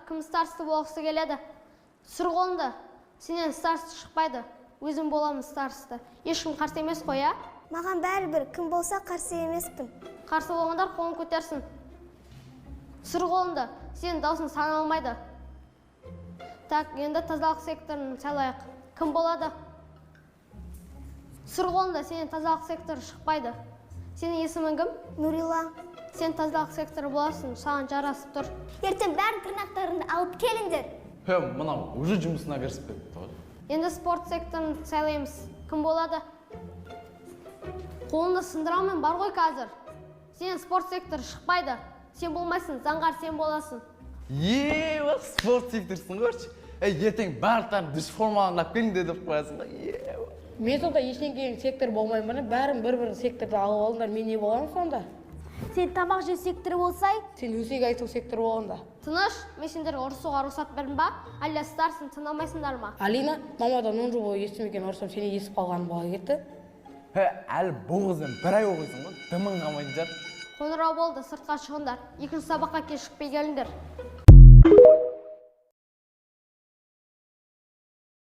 Кім староста болғысы келеді? Түсір қолыңды. Сенен староста шықпайды. Өзім боламын староста. Ешкім қарсы емес қой, а? Маған бәрібір, кім болса қарсы емеспін. Қарсы болғандар қолын көтерсін. Түсір қолыңды. Сенің даусың саналмайды. Так, енді тазалық секторын сайлайық. Кім болады? Түсір қолыңды, сенен тазалық секторы шықпайды. Сенің есімің кім? Нурила. Сен тазалық секторы боласың, саған жарасып тұр. Ертең бәрін тырнақтарыңды алып келіңдер. Хе, мынау уже жұмысына кірісіп кетті ғой. Енді спорт секторын сайлаймыз. Кім болады? Қолыңды сындырамын бар ғой қазір. Сенен спорт секторы шықпайды. Сен болмайсың, заңғар сен боласың. Е, спорт секторсың ғой. Ей, ертең барлықтарын дұрыс формаларын алып келіңдер деп қоясың ғой. Е, Мен сонда ештеңкенің сектор болмаймын ба? Бәрін бір-бір секторды алып алыңдар, мен не боламын сонда? Сен тамақ жеу секторы болсай? Сен өсек айту секторы болғанда. Тыныш, мен сендерге ұрысуға рұқсат бердім ба? Әлде старосын тыңдамайсыңдар ма? Алина, мамадан 10 жыл бойы естімеген ұрсам, сені естіп қалғаным бола кетті. Хе, әлі бұл қызбен бір ай оқисың ғой, дымың қалмайтын шығар. Қоңырау болды, сыртқа шығыңдар. Екінші сабаққа кешікпей келіңдер.